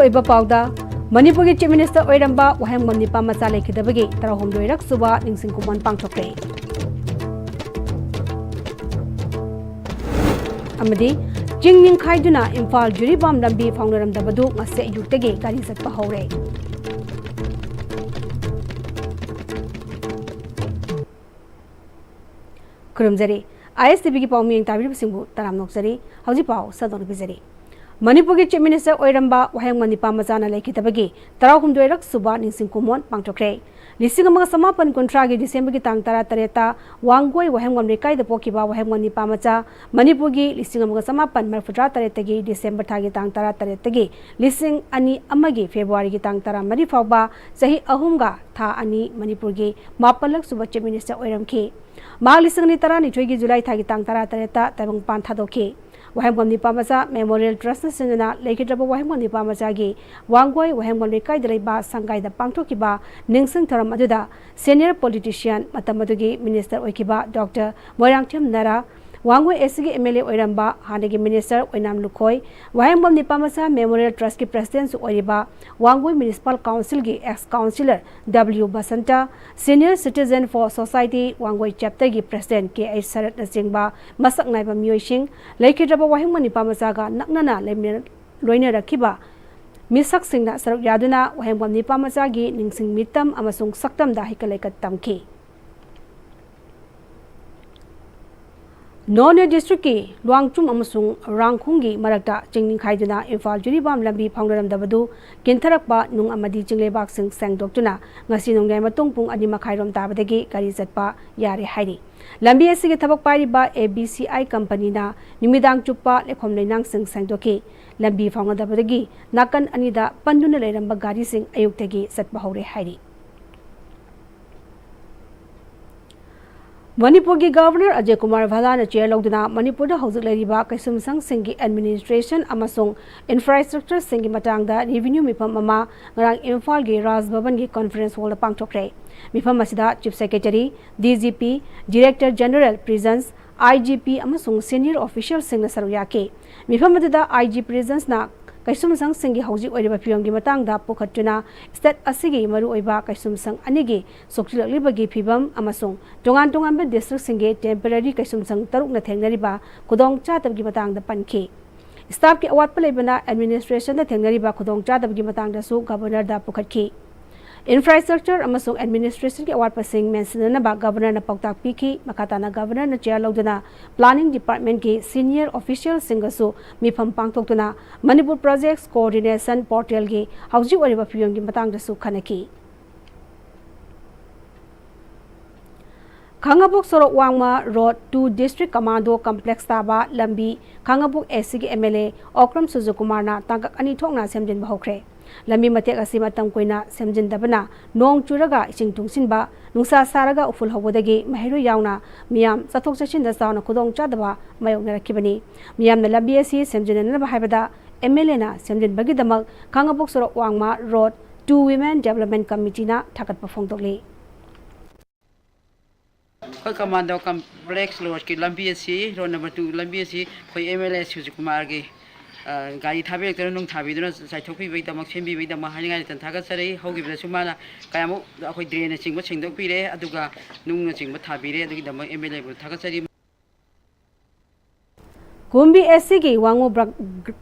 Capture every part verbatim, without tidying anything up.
ꯑꯣꯏꯕ ꯄꯥꯎꯗ, ꯃꯅꯤꯄꯨꯔꯒꯤ Chief Minister ꯑꯣꯏꯔꯝꯕ ꯋꯥꯍꯦꯡꯕꯝ ꯅꯤꯄꯥꯃꯆꯥ ꯂꯩꯈꯤꯗꯕꯒꯤ ꯇꯔꯥꯍꯨꯝꯗꯣꯏꯔꯛ ꯁꯨꯕ ꯅꯤꯡꯁꯤꯡ ꯈꯨꯃꯣꯟ ꯄꯥꯡꯊꯣꯛꯈ꯭ꯔꯦ꯫ ꯑꯃꯗꯤ ꯆꯤꯡ ꯅꯤꯡꯈꯥꯏꯗꯨꯅ ꯏꯝꯐꯥꯜ ꯖꯤꯔꯤꯕꯥꯝ ꯂꯝꯕꯤ ꯐꯥꯎꯅꯔꯝꯗꯕꯗꯨ ꯉꯁꯤ ꯑꯌꯨꯛꯇꯒꯤ ꯒꯥꯔꯤ ꯆꯠꯄ ꯍꯧꯔꯦ꯫ ꯈꯨꯔꯨꯝꯖꯔꯤ꯫ ISTVꯒꯤ ꯄꯥꯎꯃꯤꯌꯦꯡ ꯇꯥꯕꯤꯔꯤꯕꯁꯤꯡꯕꯨ ꯇꯔꯥꯝꯅ ꯑꯣꯛꯆꯔꯤ꯫ ꯍꯧꯖꯤꯛ ꯄꯥꯎ ꯁꯟꯗꯣꯛꯅ ꯄꯤꯖꯔꯤ꯫ ꯃꯅꯤꯄꯨꯔꯒꯤ Chief Minister ꯑꯣꯏꯔꯝꯕ ꯋꯥꯍꯦꯡꯕꯝ ꯅꯤꯄꯥꯃꯆꯥꯅ ꯂꯩꯈꯤꯗꯕꯒꯤ ꯇꯔꯥꯍꯨꯝꯗꯣꯏꯔꯛ ꯁꯨꯕ ꯅꯤꯡꯁꯤꯡ ꯈꯨꯃꯣꯟ ꯄꯥꯡꯊꯣꯛꯈ꯭ꯔꯦ꯫ ꯂꯤꯁꯤꯡ ꯑꯃꯒ ꯆꯃꯥꯄꯟ ꯀꯨꯟꯊ꯭ꯔꯥꯒꯤ ꯗꯤꯁꯦꯝꯕꯔꯒꯤ ꯇꯥꯡ ꯇꯔꯥꯇꯔꯦꯠꯇ ꯋꯥꯡꯒꯣꯏ ꯋꯥꯍꯦꯡꯕꯝ ꯂꯩꯀꯥꯏꯗ ꯄꯣꯛꯈꯤꯕ ꯋꯥꯍꯦꯡꯕꯝ ꯅꯤꯄꯥꯃꯆꯥ ꯃꯅꯤꯄꯨꯔꯒꯤ ꯂꯤꯁꯤꯡ ꯑꯃꯒ ꯆꯃꯥꯄꯟ ꯃꯔꯤꯐꯨꯇꯔꯥ ꯇꯔꯦꯠꯇꯒꯤ ꯗꯤꯁꯦꯝꯕꯔ ꯊꯥꯒꯤ ꯇꯥꯡ ꯇꯔꯥꯇꯔꯦꯠꯇꯒꯤ ꯂꯤꯁꯤꯡ ꯑꯅꯤ ꯑꯃꯒꯤ ꯐꯦꯕ꯭ꯔꯨꯋꯥꯔꯤꯒꯤ ꯇꯥꯡ ꯇꯔꯥꯃꯔꯤ ꯐꯥꯎꯕ ꯆꯍꯤ ꯑꯍꯨꯝꯒ ꯊꯥ ꯑꯅꯤ ꯃꯅꯤꯄꯨꯔꯒꯤ ꯃꯥꯄꯜꯂꯛ ꯁꯨꯕ Chief Minister ꯑꯣꯏꯔꯝꯈꯤ꯫ ꯃꯍꯥꯛ ꯂꯤꯁꯤꯡ ꯑꯅꯤ ꯇꯔꯥꯅꯤꯊꯣꯏꯒꯤ ꯖꯨꯂꯥꯏ ꯊꯥꯒꯤ ꯇꯥꯡ ꯇꯔꯥꯇꯔꯦꯠꯇ ꯇꯥꯏꯕꯪꯄꯥꯟ ꯊꯥꯗꯣꯛꯈꯤ꯫ ꯋꯥꯍꯦꯡꯕꯝ ꯅꯤꯄꯥꯃꯆꯥ Memorial Trustꯅ ꯁꯤꯟꯗꯨꯅ ꯂꯩꯈꯤꯗ꯭ꯔꯕ ꯋꯥꯍꯦꯡꯕꯝ ꯅꯤꯄꯥꯃꯆꯥꯒꯤ ꯋꯥꯡꯒꯣꯏ ꯋꯥꯍꯦꯡꯕꯝ ꯂꯩꯀꯥꯏꯗ ꯂꯩꯕ ꯁꯪꯒꯥꯏꯗ ꯄꯥꯡꯊꯣꯛꯈꯤꯕ ꯅꯤꯡꯁꯤꯡ ꯊꯧꯔꯝ ꯑꯗꯨꯗ senior politician, ꯃꯇꯝ ꯑꯗꯨꯒꯤ Minister ꯑꯣꯏꯈꯤꯕ Doctor ꯃꯣꯏꯔꯥꯡꯊꯦꯝ ꯅꯔꯥ, ꯋꯥꯡꯒꯣꯏ ACꯒꯤ MLA ꯑꯣꯏꯔꯝꯕ ꯍꯥꯟꯅꯒꯤ Minister ꯑꯣꯏꯅꯥꯝ ꯂꯨꯈꯣꯏ, ꯋꯥꯍꯦꯡꯕꯝ ꯅꯤꯄꯥꯃꯆꯥ Memorial Trustꯀꯤ Presidentꯁꯨ ꯑꯣꯏꯔꯤꯕ ꯋꯥꯡꯒꯣꯏ Municipal Councilꯒꯤ ex councillor W Basanta, Senior Citizen for Society Wangoi Chapterꯒꯤ President ꯀꯦ ꯑꯩꯆ ꯁꯔꯠꯅꯆꯤꯡꯕ ꯃꯁꯛ ꯅꯥꯏꯕ ꯃꯤꯑꯣꯏꯁꯤꯡ, ꯂꯩꯈꯤꯗ꯭ꯔꯕ ꯋꯥꯍꯦꯡꯕꯝ ꯅꯤꯄꯥꯃꯆꯥꯒ ꯅꯛꯅꯅ ꯂꯩꯃꯤꯟ-, ꯂꯣꯏꯅꯔꯛꯈꯤꯕ ꯃꯤꯁꯛꯁꯤꯡꯅ ꯁꯔꯨꯛ ꯌꯥꯗꯨꯅ ꯋꯥꯍꯦꯡꯕꯝ ꯅꯤꯄꯥꯃꯆꯥꯒꯤ ꯅꯤꯡꯁꯤꯡ ꯃꯤꯇꯝ ꯑꯃꯁꯨꯡ ꯁꯛꯇꯝꯗ ꯍꯩꯀꯠ ꯂꯩꯀꯠ ꯇꯝꯈꯤ꯫ ꯅꯣꯅꯦ districtꯀꯤ ꯂꯨꯋꯥꯡꯆꯨꯝ ꯑꯃꯁꯨꯡ ꯔꯥꯡꯈꯣꯡꯒꯤ ꯃꯔꯛꯇ ꯆꯤꯡ ꯅꯤꯡꯈꯥꯏꯗꯨꯅ ꯏꯝꯐꯥꯜ ꯖꯤꯔꯤꯕꯥꯝ ꯂꯝꯕꯤ ꯐꯥꯎꯅꯔꯝꯗꯕꯗꯨ ꯀꯤꯟꯊꯔꯛꯄ ꯅꯨꯡ ꯑꯃꯗꯤ ꯆꯤꯡꯂꯩꯕꯥꯛꯁꯤꯡ ꯁꯦꯡꯗꯣꯛꯇꯨꯅ ꯉꯁꯤ ꯅꯣꯡꯌꯥꯏ ꯃꯇꯨꯡ ꯄꯨꯡ ꯑꯅꯤ ꯃꯈꯥꯏꯔꯣꯝ ꯇꯥꯕꯗꯒꯤ ꯒꯥꯔꯤ ꯆꯠꯄ ꯌꯥꯔꯦ ꯍꯥꯏꯔꯤ꯫ ꯂꯝꯕꯤ ꯑꯁꯤꯒꯤ ꯊꯕꯛ ꯄꯥꯏꯔꯤꯕ ABCI companyꯅ ꯅꯨꯃꯤꯗꯥꯡ ꯆꯨꯞꯄ ꯂꯩꯈꯣꯝ ꯂꯩꯅꯥꯡꯁꯤꯡ ꯁꯦꯡꯗꯣꯛꯈꯤ꯫ ꯂꯝꯕꯤ ꯐꯥꯎꯅꯗꯕꯗꯒꯤ ꯅꯥꯀꯟ ꯑꯅꯤꯗ ꯄꯟꯗꯨꯅ ꯂꯩꯔꯝꯕ ꯒꯥꯔꯤꯁꯤꯡ ꯑꯌꯨꯛꯇꯒꯤ ꯆꯠꯄ ꯍꯧꯔꯦ ꯍꯥꯏꯔꯤ꯫ ꯃꯅꯤꯄꯨꯔꯒꯤ Governor ꯑꯖꯌ ꯀꯨꯃꯥꯔ ꯚꯜꯂꯥꯅ chair ꯂꯧꯗꯨꯅ ꯃꯅꯤꯄꯨꯔꯗ ꯍꯧꯖꯤꯛ ꯂꯩꯔꯤꯕ ꯀꯩꯁꯨꯝꯁꯪꯁꯤꯡꯒꯤ administration ꯑꯃꯁꯨꯡ infrastructureꯁꯤꯡꯒꯤ ꯃꯇꯥꯡꯗ revenue ꯃꯤꯐꯝ ꯑꯃ ꯉꯔꯥꯡ ꯏꯝꯐꯥꯜꯒꯤ ꯔꯥꯖ ꯚꯕꯟꯒꯤ conference hallꯗ ꯄꯥꯡꯊꯣꯛꯈ꯭ꯔꯦ꯫ ꯃꯤꯐꯝ ꯑꯁꯤꯗ Chief Secretary, DGP, Director General Prisons, IGP ꯑꯃꯁꯨꯡ senior officialꯁꯤꯡꯅ ꯁꯔꯨꯛ ꯌꯥꯈꯤ꯫ ꯃꯤꯐꯝ ꯑꯗꯨꯗ IG Prisonsꯅ ꯀꯩꯁꯨꯝꯁꯪꯁꯤꯡꯒꯤ ꯍꯧꯖꯤꯛ ꯑꯣꯏꯔꯤꯕ ꯐꯤꯕꯝꯒꯤ ꯃꯇꯥꯡꯗ ꯄꯨꯈꯠꯇꯨꯅ state ꯑꯁꯤꯒꯤ ꯃꯔꯨꯑꯣꯏꯕ ꯀꯩꯁꯨꯝꯁꯪ ꯑꯅꯤꯒꯤ ꯁꯣꯛꯆꯤꯜꯂꯛꯂꯤꯕꯒꯤ ꯐꯤꯕꯝ ꯑꯃꯁꯨꯡ ꯇꯣꯉꯥꯟ ꯇꯣꯉꯥꯟꯕ districtꯁꯤꯡꯒꯤ temporary ꯀꯩꯁꯨꯝꯁꯪ ꯇꯔꯨꯛꯅ ꯊꯦꯡꯅꯔꯤꯕ ꯈꯨꯗꯣꯡꯆꯥꯗꯕꯒꯤ ꯃꯇꯥꯡꯗ ꯄꯟꯈꯤ꯫ Staffꯀꯤ ꯑꯋꯥꯠꯄ ꯂꯩꯕꯅ administrationꯗ ꯊꯦꯡꯅꯔꯤꯕ ꯈꯨꯗꯣꯡꯆꯥꯗꯕꯒꯤ ꯃꯇꯥꯡꯗꯁꯨ Governorꯗ ꯄꯨꯈꯠꯈꯤ꯫ Infrastructure ꯑꯃꯁꯨꯡ administrationꯒꯤ ꯑꯋꯥꯠꯄꯁꯤꯡ ꯃꯦꯟꯁꯤꯟꯅꯅꯕ Governorꯅ ꯄꯥꯎꯇꯥꯛ ꯄꯤꯈꯤ꯫ ꯃꯈꯥ ꯇꯥꯅ Governorꯅ chair ꯂꯧꯗꯨꯅ planning departmentꯀꯤ senior officialꯁꯤꯡꯒꯁꯨ ꯃꯤꯐꯝ ꯄꯥꯡꯊꯣꯛꯇꯨꯅ ꯃꯅꯤꯄꯨꯔ Projects Coordination Portalꯒꯤ ꯍꯧꯖꯤꯛ ꯑꯣꯏꯔꯤꯕ ꯐꯤꯕꯝꯒꯤ ꯃꯇꯥꯡꯗꯁꯨ ꯈꯟꯅꯈꯤ꯫ ꯈꯥꯡꯉꯕꯣꯛ ꯁꯣꯔꯣꯛ ꯋꯥꯡꯃ Road two District Commando Complex ꯇꯥꯕ ꯂꯝꯕꯤ ꯈꯥꯡꯉꯕꯣꯛ ACꯒꯤ MLA ꯑꯣꯀ꯭ꯔꯝ ꯁꯨꯖꯨꯀꯨꯃꯥꯔꯅ ꯇꯥꯡꯀꯛ ꯑꯅꯤ ꯊꯣꯛꯅ ꯁꯦꯝꯖꯤꯟꯕ ꯍꯧꯈ꯭ꯔꯦ꯫ ꯂꯝꯕꯤ ꯃꯇꯦꯛ ꯑꯁꯤ ꯃꯇꯝ ꯀꯨꯏꯅ ꯁꯦꯝꯖꯤꯟꯗꯕꯅ ꯅꯣꯡ ꯆꯨꯔꯒ ꯏꯁꯤꯡ ꯇꯨꯡꯁꯤꯟꯕ, ꯅꯨꯡꯁꯥ ꯁꯥꯔꯒ ꯎꯐꯨꯜ ꯍꯧꯕꯗꯒꯤ ꯃꯍꯩꯔꯣꯏ ꯌꯥꯎꯅ ꯃꯤꯌꯥꯝ ꯆꯠꯊꯣꯛ ꯆꯠꯁꯤꯟꯗ ꯆꯥꯎꯅ ꯈꯨꯗꯣꯡꯆꯥꯗꯕ ꯃꯥꯌꯣꯛꯅꯔꯛꯈꯤꯕꯅꯤ꯫ ꯃꯤꯌꯥꯝꯅ ꯂꯝꯕꯤ ꯑꯁꯤ ꯁꯦꯝꯖꯤꯟꯅꯅꯕ ꯍꯥꯏꯕꯗ MLAꯅ ꯁꯦꯝꯖꯤꯟꯕꯒꯤꯗꯃꯛ ꯈꯥꯡꯉꯕꯣꯛ ꯁꯣꯔꯣꯛ ꯋꯥꯡꯃ Road two Women Development Committeeꯅ ꯊꯥꯒꯠꯄ ꯐꯣꯡꯗꯣꯛꯂꯤ꯫ ꯑꯩꯈꯣꯏ ꯀꯃꯥꯟꯗꯣ ꯀꯝꯄ꯭ꯂꯦꯛꯁ ꯂꯣꯔꯠꯀꯤ ꯂꯝꯕꯤ ꯑꯁꯤ, ꯔꯣꯗ ꯅꯝꯕꯔ ꯇꯨ ꯂꯝꯕꯤ ꯑꯁꯤ ꯑꯩꯈꯣꯏ MLA ꯁꯨꯖꯤꯀꯨꯃꯥꯔꯒꯤ, ꯑ, ꯒꯥꯔꯤ ꯊꯥꯕꯤꯔꯛꯇꯨꯅ, ꯅꯨꯡ ꯊꯥꯕꯤꯗꯨꯅ ꯆꯥꯏꯊꯣꯛꯄꯤꯕꯒꯤꯗꯃꯛ, ꯁꯦꯝꯕꯤꯕꯒꯤꯗꯃꯛ ꯍꯥꯏꯅꯤꯡꯉꯥꯏ ꯂꯩꯇꯅ ꯊꯥꯒꯠꯆꯔꯤ꯫ ꯍꯧꯈꯤꯕꯗꯁꯨ ꯃꯥꯅ ꯀꯌꯥꯃꯨꯛ ꯑꯩꯈꯣꯏ ꯗ꯭ꯔꯦꯟꯅꯆꯤꯡꯕ ꯁꯦꯡꯗꯣꯛꯄꯤꯔꯦ, ꯑꯗꯨꯒ ꯅꯨꯡꯅꯆꯤꯡꯕ ꯊꯥꯕꯤꯔꯦ꯫ ꯑꯗꯨꯒꯤꯗꯃꯛ MLAꯕꯨ ꯊꯥꯒꯠꯆꯔꯤ꯫ ꯀꯨꯝꯕꯤ ACꯒꯤ ꯋꯥꯉꯨ ꯕ꯭ꯔ-,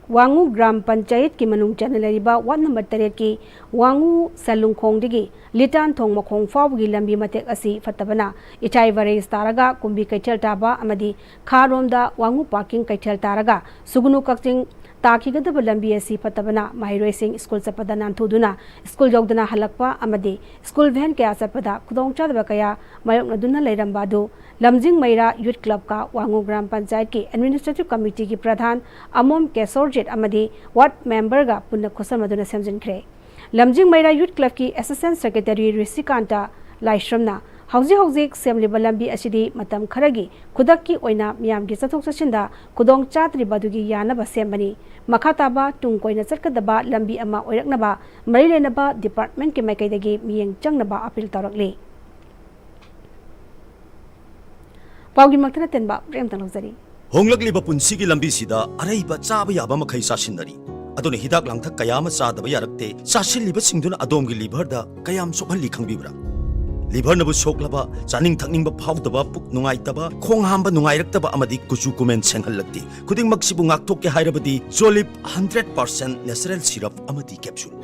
ꯋꯥꯉꯨ ꯒ꯭ꯔꯥꯝ ꯄꯟꯆꯥꯌꯠꯀꯤ ꯃꯅꯨꯡ ꯆꯟꯅ ꯂꯩꯔꯤꯕ ꯋꯥꯔꯗ ꯅꯝꯕꯔ ꯇꯔꯦꯠꯀꯤ ꯋꯥꯉꯨ ꯁꯂꯨꯡꯈꯣꯡꯗꯒꯤ ꯂꯤꯇꯥꯟꯊꯣꯡ ꯃꯈꯣꯡ ꯐꯥꯎꯕꯒꯤ ꯂꯝꯕꯤ ꯃꯇꯦꯛ ꯑꯁꯤ ꯐꯠꯇꯕꯅ ꯏꯊꯥꯏ ꯋꯥꯔꯦꯡ ꯇꯥꯔꯒ ꯀꯨꯝꯕꯤ ꯀꯩꯊꯦꯜ ꯇꯥꯕ ꯑꯃꯗꯤ ꯈꯥꯔꯣꯝꯗ ꯋꯥꯉꯨ ꯄꯥꯔꯀꯤꯡ ꯀꯩꯊꯦꯜ ꯇꯥꯔꯒ ꯁꯨꯒꯨꯅꯨ ꯀꯛꯆꯤꯡ ꯇꯥꯈꯤꯒꯗꯕ ꯂꯝꯕꯤ ꯑꯁꯤ ꯐꯠꯇꯕꯅ ꯃꯍꯩꯔꯣꯏꯁꯤꯡ ꯁ꯭ꯀꯨꯜ ꯆꯠꯄꯗ ꯅꯥꯟꯊꯨꯗꯨꯅ ꯁ꯭ꯀꯨꯜ ꯌꯧꯗꯅ ꯍꯜꯂꯛꯄ ꯑꯃꯗꯤ ꯁ꯭ꯀꯨꯜ ꯚꯦꯟ ꯀꯌꯥ ꯆꯠꯄꯗ ꯈꯨꯗꯣꯡꯆꯥꯗꯕ ꯀꯌꯥ ꯃꯥꯌꯣꯛꯅꯗꯨꯅ ꯂꯩꯔꯝꯕ ꯑꯗꯨ ꯂꯝꯖꯤꯡ ꯃꯩꯔꯥ ꯌꯨꯠ ꯀ꯭ꯂꯕꯀ ꯋꯥꯉꯨ ꯒ꯭ꯔꯥꯝ ꯄꯟꯆꯥꯌꯠꯀꯤ ꯑꯦꯗꯃꯤꯅꯤꯁꯇ꯭ꯔꯦꯇꯤꯚ ꯀꯃꯤꯇꯤꯒꯤ ꯄ꯭ꯔꯙꯥꯟ ꯑꯃꯣꯝ ꯀꯦꯁꯣꯔꯖꯤꯠ ꯑꯃꯗꯤ ꯋꯥꯔꯗ ꯃꯦꯝꯕꯔꯒ ꯄꯨꯟꯅ ꯈꯨꯠꯁꯝꯅꯗꯨꯅ ꯁꯦꯝꯖꯤꯟꯈ꯭ꯔꯦ꯫ ꯂꯝꯖꯤꯡ ꯃꯩꯔꯥ ꯌꯨꯠ ꯀ꯭ꯂꯕꯀꯤ ꯑꯦꯁꯤꯁꯇꯦꯟꯠ ꯁꯦꯀ꯭ꯔꯦꯇꯔꯤ ꯔꯤꯁꯤꯀꯥꯟꯇ ꯂꯥꯏꯁ꯭ꯔꯝꯅ ꯍꯧꯖꯤꯛ ꯍꯧꯖꯤꯛ ꯁꯦꯝꯂꯤꯕ ꯂꯝꯕꯤ ꯑꯁꯤꯗꯤ ꯃꯇꯝ ꯈꯔꯒꯤ ꯈꯨꯗꯛꯀꯤ ꯑꯣꯏꯅ ꯃꯤꯌꯥꯝꯒꯤ ꯆꯠꯊꯣꯛ ꯆꯠꯁꯤꯟꯗ ꯈꯨꯗꯣꯡ ꯆꯥꯗ꯭ꯔꯤꯕ ꯑꯗꯨꯒꯤ ꯌꯥꯅꯕ ꯁꯦꯝꯕꯅꯤ꯫ ꯃꯈꯥ ꯇꯥꯕ ꯇꯨꯡ ꯀꯣꯏꯅ ꯆꯠꯀꯗꯕ ꯂꯝꯕꯤ ꯑꯃ ꯑꯣꯏꯔꯛꯅꯕ ꯃꯔꯤ ꯂꯩꯅꯕ ꯗꯤꯄꯥꯔꯠꯃꯦꯟꯠꯀꯤ ꯃꯥꯏꯀꯩꯗꯒꯤ ꯃꯤꯠꯌꯦꯡ ꯆꯪꯅꯕ ꯑꯄꯤꯜ ꯇꯧꯔꯛꯂꯤ꯫ ꯄꯥꯎꯒꯤ ꯃꯛꯇꯅ ꯇꯦꯟꯕ break ꯑꯃꯇꯪ ꯂꯧꯖꯔꯤ꯫ ꯍꯣꯡꯂꯛꯂꯤꯕ ꯄꯨꯟꯁꯤꯒꯤ ꯂꯝꯕꯤꯁꯤꯗ ꯑꯔꯩꯕ ꯆꯥꯕ ꯌꯥꯕ ꯃꯈꯩ ꯆꯥꯁꯤꯟꯅꯔꯤ꯫ ꯑꯗꯨꯅ ꯍꯤꯗꯥꯛ ꯂꯥꯡꯊꯛ ꯀꯌꯥ ꯑꯃ ꯆꯥꯗꯕ ꯌꯥꯔꯛꯇꯦ꯫ ꯆꯥꯁꯤꯜꯂꯤꯕꯁꯤꯡꯗꯨꯅ ꯑꯗꯣꯝꯒꯤ liverꯗ ꯀꯌꯥꯝ ꯁꯣꯛꯍꯜꯂꯤ ꯈꯪꯕꯤꯕ꯭ꯔꯥ? Liverꯅꯕꯨ ꯁꯣꯛꯂꯕ, ꯆꯥꯅꯤꯡ ꯊꯛꯅꯤꯡꯕ ꯐꯥꯎꯗꯕ, ꯄꯨꯛ ꯅꯨꯡꯉꯥꯏꯇꯕ, ꯈꯣꯡ ꯍꯥꯝꯕ ꯅꯨꯡꯉꯥꯏꯔꯛꯇꯕ ꯑꯃꯗꯤ ꯀꯨꯆꯨ ꯀꯨꯃꯦꯟ ꯁꯦꯡꯍꯜꯂꯛꯇꯦ꯫ ꯈꯨꯗꯤꯡꯃꯛꯁꯤꯕꯨ ꯉꯥꯛꯊꯣꯛꯀꯦ ꯍꯥꯏꯔꯕꯗꯤ Jolib hundred percent natural syrup ꯑꯃꯗꯤ capsule꯫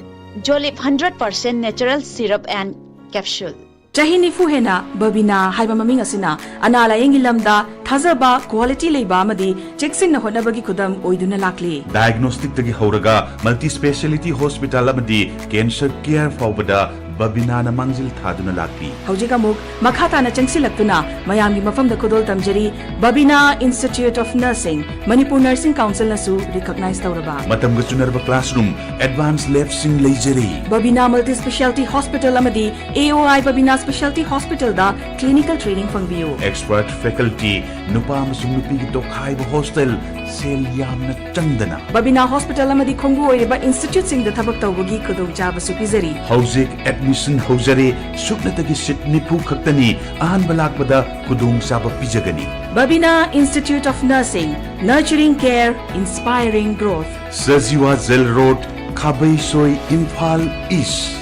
Jolib hundred percent natural syrup and capsule꯫ ꯆꯍꯤ ꯅꯤꯐꯨ ꯍꯦꯟꯅ ꯕꯕꯤꯅꯥ ꯍꯥꯏꯕ ꯃꯃꯤꯡ ꯑꯁꯤꯅ ꯑꯅꯥ ꯂꯥꯌꯦꯡꯒꯤ ꯂꯝꯗ ꯊꯥꯖꯕ, quality ꯂꯩꯕ ꯑꯃꯗꯤ ꯆꯦꯛꯁꯤꯟꯅ ꯍꯣꯠꯅꯕꯒꯤ ꯈꯨꯗꯝ ꯑꯣꯏꯗꯨꯅ ꯂꯥꯛꯂꯤ꯫ Diagnosticꯇꯒꯤ ꯍꯧꯔꯒ multi speciality hospital ꯑꯃꯗꯤ cancer care ꯐꯥꯎꯕꯗ ꯕꯕꯤꯅꯥꯅ ꯃꯥꯡꯖꯤꯜ ꯊꯥꯗꯨꯅ ꯂꯥꯛꯂꯤ꯫ ꯍꯧꯖꯤꯛ ꯑꯃꯨꯛ ꯃꯈꯥ ꯇꯥꯅ ꯆꯪꯁꯤꯜꯂꯛꯇꯨꯅ ꯃꯌꯥꯝꯒꯤ ꯃꯐꯝꯗ ꯈꯨꯗꯣꯜ ꯇꯝꯖꯔꯤ꯫ ꯕꯕꯤꯅꯥ Institute of Nursing, Manipur Nursing Councilꯅꯁꯨ recognize ꯇꯧꯔꯕ꯫ ꯃꯇꯝꯒ ꯆꯨꯅꯔꯕ classroom, advanced labꯁꯤꯡ ꯂꯩꯖꯔꯤ꯫ ꯕꯕꯤꯅꯥ Multi Speciality Hospital ꯑꯃꯗꯤ A O I Babina Speciality Hospitalꯗ clinical training ꯐꯪꯕꯤꯌꯨ꯫ Expert faculty, ꯅꯨꯄꯥ ꯑꯃꯁꯨꯡ ꯅꯨꯄꯤꯒꯤ ꯇꯣꯈꯥꯏꯕ hostel, ꯁꯦꯜ ꯌꯥꯝꯅ ꯆꯪꯗꯅ꯫ ꯕꯕꯤꯅꯥ Hospital ꯑꯃꯗꯤ ꯈꯣꯡꯕꯨ ꯑꯣꯏꯔꯤꯕ instituteꯁꯤꯡꯗ ꯊꯕꯛ ꯇꯧꯕꯒꯤ ꯈꯨꯗꯣꯡꯆꯥꯕꯁꯨ ꯄꯤꯖꯔꯤ꯫ ꯍꯧꯖꯤꯛ admission ꯍꯧꯖꯔꯦ, ꯁꯨꯞꯅꯇꯒꯤ seat ꯅꯤꯐꯨ ꯈꯛꯇꯅꯤ, ꯑꯍꯥꯟꯕ ꯂꯥꯛꯄꯗ ꯈꯨꯗꯣꯡꯆꯥꯕ ꯄꯤꯖꯒꯅꯤ꯫ Babina Institute of Nursing, nurturing care, inspiring growth. Sajiwa Jail Road, ꯈꯥꯕꯩꯁꯣꯏ, Imphal East꯫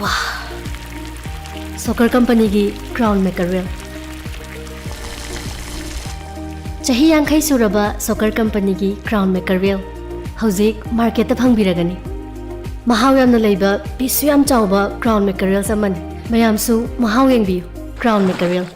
ꯋꯥ! Soccer companyꯒꯤ Crown Mackerel꯫ ꯆꯍꯤ ꯌꯥꯡꯈꯩ ꯁꯨꯔꯕ Soccer companyꯒꯤ Crown Mackerel ꯍꯧꯖꯤꯛ marketꯇ ꯐꯪꯕꯤꯔꯒꯅꯤ꯫ ꯃꯍꯥꯎ ꯌꯥꯝꯅ ꯂꯩꯕ, pieceꯁꯨ ꯌꯥꯝ ꯆꯥꯎꯕ Crown Mackerels ꯑꯃꯅꯤ꯫ ꯃꯌꯥꯝꯁꯨ ꯃꯍꯥꯎ ꯌꯦꯡꯕꯤꯌꯨ꯫ Crown Mackerel꯫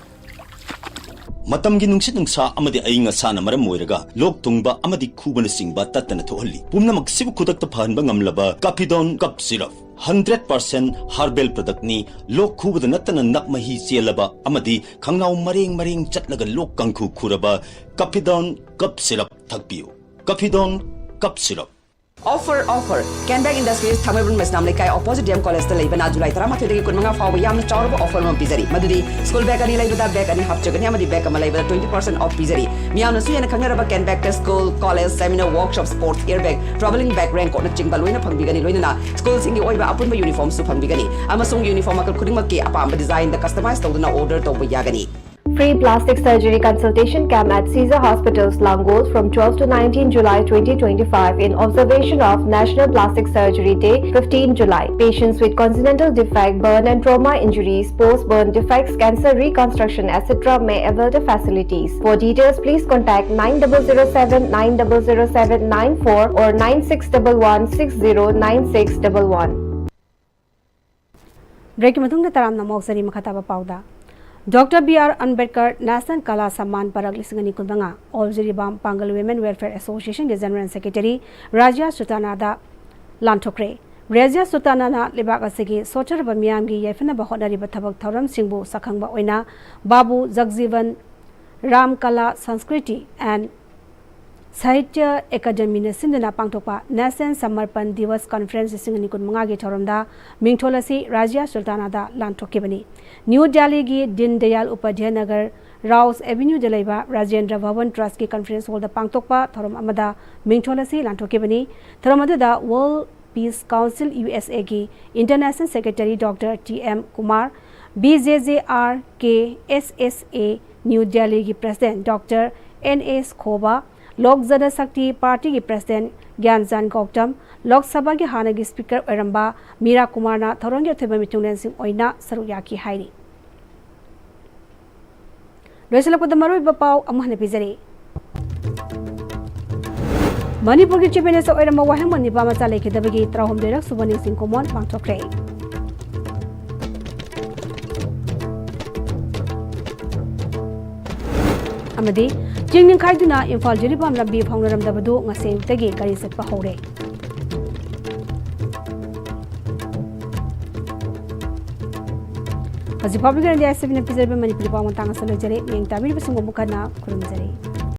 ꯃꯇꯝꯒꯤ ꯅꯨꯡꯁꯤꯠ ꯅꯨꯡꯁꯥ ꯑꯃꯗꯤ ꯑꯏꯪ ꯑꯁꯥꯅ ꯃꯔꯝ ꯑꯣꯏꯔꯒ ꯂꯣꯛ ꯊꯨꯡꯕ ꯑꯃꯗꯤ ꯈꯨꯕꯅꯆꯤꯡꯕ ꯇꯠꯇꯅ ꯊꯣꯛꯍꯜꯂꯤ꯫ ꯄꯨꯝꯅꯃꯛꯁꯤꯕꯨ ꯈꯨꯗꯛꯇ ꯐꯍꯟꯕ ꯉꯝꯂꯕ Capidone Cough Syrup꯫ Hundred percent herbal productꯅꯤ꯫ ꯂꯣꯛ ꯈꯨꯕꯗ ꯅꯠꯇꯅ ꯅꯞ ꯃꯍꯤ ꯆꯦꯜꯂꯕ ꯑꯃꯗꯤ ꯈꯪꯅꯥꯎ ꯃꯔꯦꯡ ꯃꯔꯦꯡ ꯆꯠꯂꯒ ꯂꯣꯛ ꯀꯥꯡꯈꯨ ꯈꯨꯔꯕ Capidone Cough Syrup ꯊꯛꯄꯤꯌꯨ꯫ Capidone Cough Syrup꯫ Offer, offer! Kenbag Industries, ꯊꯥꯡꯃꯩꯕꯟ ꯃꯩꯁꯅꯥꯝ ꯂꯩꯀꯥꯏ, opposite D M Collegeꯇ ꯂꯩꯕꯅ July ꯇꯔꯥꯃꯥꯊꯣꯏꯗꯒꯤ ꯀꯨꯟꯃꯉꯥ ꯐꯥꯎꯕ ꯌꯥꯝꯅ ꯆꯥꯎꯔꯕ offer ꯑꯃ ꯄꯤꯖꯔꯤ, ꯃꯗꯨꯗꯤ school bag ꯑꯅꯤ ꯂꯩꯕꯗ bag ꯑꯅꯤ ꯍꯥꯞꯆꯒꯅꯤ ꯑꯃꯗꯤ bag ꯑꯃ ꯂꯩꯕꯗ twenty percent off ꯄꯤꯖꯔꯤ꯫ ꯃꯤꯌꯥꯝꯅꯁꯨ ꯍꯦꯟꯅ ꯈꯪꯅꯔꯕ Kenbagꯇ school, college, seminar, workshop, sports, air bag, travelling bag, raincoatꯅꯆꯤꯡꯕ ꯂꯣꯏꯅ ꯐꯪꯕꯤꯒꯅꯤ꯫ ꯂꯣꯏꯅꯅ schoolꯁꯤꯡꯒꯤ ꯑꯣꯏꯕ ꯑꯄꯨꯟꯕ uniformꯁꯨ ꯐꯪꯕꯤꯒꯅꯤ ꯑꯃꯁꯨꯡ uniform ꯃꯈꯜ ꯈꯨꯗꯤꯡꯃꯛꯀꯤ ꯑꯄꯥꯝꯕ designꯗ customize ꯇꯧꯗꯨꯅ order ꯇꯧꯕ ꯌꯥꯒꯅꯤ꯫ Free plastic surgery consultation camp at Caesar Hospitals, Langol from twelve to nineteen July twenty twenty-five in observation of National Plastic Surgery Day, fifteen July. Patients with congenital defect, burn and trauma injuries, post-burn defects, cancer reconstruction, et cetera may avail the facilities. For details, please contact nine double zero seven, nine double zero seven nine four or nine six double one six zero nine six double one. Break ꯃꯇꯨꯡꯗ ꯇꯔꯥꯝꯅ ꯑꯃꯨꯛ ꯍꯧꯖꯔꯤ ꯃꯈꯥ ꯇꯥꯕ ꯄꯥꯎꯗ꯫ Doctor B R Ambedkar national ꯀꯂꯥ ꯁꯝꯃꯥꯟ ꯄꯔꯛ ꯂꯤꯁꯤꯡ ꯑꯅꯤ ꯀꯨꯟꯃꯉꯥ ꯑꯣꯜ ꯖꯤꯔꯤꯕꯥꯝ ꯄꯥꯡꯒꯜ ꯋꯤꯃꯦꯟ ꯋꯦꯜꯐꯤꯌꯔ ꯑꯦꯁꯣꯁꯤꯌꯦꯁꯟꯒꯤ ꯖꯦꯅꯔꯦꯜ ꯁꯦꯀ꯭ꯔꯦꯇꯔꯤ ꯔꯥꯖꯤꯌꯥ ꯁꯨꯜꯇꯥꯅꯥꯗ ꯂꯥꯟꯊꯣꯛꯈ꯭ꯔꯦ꯫ ꯔꯥꯖꯤꯌꯥ ꯁꯨꯜꯇꯥꯅꯥꯅ ꯂꯩꯕꯥꯛ ꯑꯁꯤꯒꯤ ꯁꯣꯠꯊꯔꯕ ꯃꯤꯌꯥꯝꯒꯤ ꯌꯥꯏꯐꯅꯕ ꯍꯣꯠꯅꯔꯤꯕ ꯊꯕꯛ ꯊꯧꯔꯝꯁꯤꯡꯕꯨ ꯁꯛꯈꯪꯕ ꯑꯣꯏꯅ ꯕꯥꯕꯨ ꯖꯒꯖꯤꯕꯟ ꯔꯥꯝ ꯀꯂꯥ ꯁꯪꯁꯀ꯭ꯔꯤꯇꯤ ꯑꯦꯟ ꯁꯥꯍꯤꯇ꯭ꯌ ꯑꯦꯀꯥꯗꯦꯃꯤꯅ ꯁꯤꯟꯗꯨꯅ ꯄꯥꯡꯊꯣꯛꯄ ꯅꯦꯁꯅꯦꯜ ꯁꯃꯔꯄꯟ ꯗꯤꯋꯁ ꯀꯟꯐꯔꯦꯟꯁ ꯂꯤꯁꯤꯡ ꯑꯅꯤ ꯀꯨꯟꯃꯉꯥꯒꯤ ꯊꯧꯔꯝꯗ ꯃꯤꯡꯊꯣꯜ ꯑꯁꯤ ꯔꯥꯖ꯭ꯌ ꯁꯨꯜꯇꯥꯅꯥꯗ ꯂꯥꯟꯊꯣꯛꯈꯤꯕꯅꯤ꯫ ꯅ꯭ꯌꯨ ꯗꯦꯜꯂꯤꯒꯤ ꯗꯤꯟ ꯗꯌꯥꯜ ꯎꯄꯥꯙ꯭ꯌꯥꯌ ꯅꯒꯔ ꯔꯥꯎꯁ ꯑꯦꯚꯦꯅ꯭ꯌꯨꯗ ꯂꯩꯕ ꯔꯥꯖꯦꯟꯗ꯭ꯔ ꯚꯕꯟ ꯇ꯭ꯔꯁꯀꯤ ꯀꯟꯐꯔꯦꯟꯁ ꯍꯣꯜꯗ ꯄꯥꯡꯊꯣꯛꯄ ꯊꯧꯔꯝ ꯑꯃꯗ ꯃꯤꯡꯊꯣꯜ ꯑꯁꯤ ꯂꯥꯟꯊꯣꯛꯈꯤꯕꯅꯤ꯫ ꯊꯧꯔꯝ ꯑꯗꯨꯗ world peace council, U S ꯑꯦꯒꯤ international secretary doctor T M Kumar, B J J R K S S A New ꯗꯦꯜꯂꯤꯒꯤ president doctor N S Khoba, Lok Jan Shakti ꯄꯥꯔꯇꯤꯒꯤ ꯄ꯭ꯔꯁꯤꯗꯦꯟꯠ ꯒ꯭ꯌꯥꯟꯆꯥꯟ ꯒꯧꯇꯝ, ꯂꯣꯛ ꯁꯚꯥꯒꯤ ꯍꯥꯟꯅꯒꯤ ꯁ꯭ꯄꯤꯀꯔ ꯑꯣꯏꯔꯝꯕ ꯃꯤꯔꯥ ꯀꯨꯃꯥꯔꯅ ꯊꯧꯔꯝꯒꯤ ꯑꯊꯣꯏꯕ ꯃꯤꯊꯨꯡꯂꯦꯟꯁꯤꯡ ꯑꯣꯏꯅ ꯁꯔꯨꯛ ꯌꯥꯈꯤ ꯍꯥꯏꯔꯤ꯫ ꯂꯣꯏꯁꯤꯜꯂꯛꯄꯗ ꯃꯔꯨꯑꯣꯏꯕ ꯄꯥꯎ ꯑꯃꯨꯛ ꯍꯟꯅ ꯄꯤꯖꯔꯤ꯫ ꯃꯅꯤꯄꯨꯔꯒꯤ ꯆꯤꯐ ꯃꯤꯅꯤꯁꯇꯔ ꯑꯣꯏꯔꯝꯕ ꯋꯥꯍꯦꯡꯕꯝ ꯅꯤꯄꯥꯃꯆꯥ ꯂꯩꯈꯤꯗꯕꯒꯤ ꯇꯔꯥꯍꯨꯝꯗꯣꯏꯔꯛ ꯁꯨꯕ ꯅꯤꯡꯁꯤꯡ ꯀꯨꯝꯑꯣꯟ ꯄꯥꯡꯊꯣꯛꯈ꯭ꯔꯦ꯫ ꯑꯃꯗꯤ ꯆꯤꯡ ꯅꯤꯡꯈꯥꯏꯗꯨꯅ ꯏꯝꯐꯥꯜ ꯖꯤꯔꯤꯕꯥꯝ ꯂꯝꯕꯤ ꯐꯥꯎꯅꯔꯝꯗꯕꯗꯨ ꯉꯁꯤ ꯑꯌꯨꯛꯇꯒꯤ ꯒꯥꯔꯤ ꯆꯠꯄ ꯍꯧꯔꯦ꯫ ꯍꯧꯖꯤꯛ ꯐꯥꯎꯕꯒꯤ ꯑꯣꯏꯅꯗꯤ ꯑꯥꯏ ꯑꯦꯁ ꯁꯤ ꯕꯤꯅ ꯄꯤꯖꯔꯤꯕ ꯃꯅꯤꯄꯨꯔꯤ ꯄꯥꯎ ꯃꯇꯥꯡ ꯑꯁꯤꯗ ꯂꯣꯏꯖꯔꯦ꯫ ꯃꯤꯠꯌꯦꯡ ꯇꯥꯕꯤꯔꯤꯕꯁꯤꯡꯕꯨ ꯑꯃꯨꯛ ꯍꯟꯅ ꯈꯨꯔꯨꯝꯖꯔꯤ꯫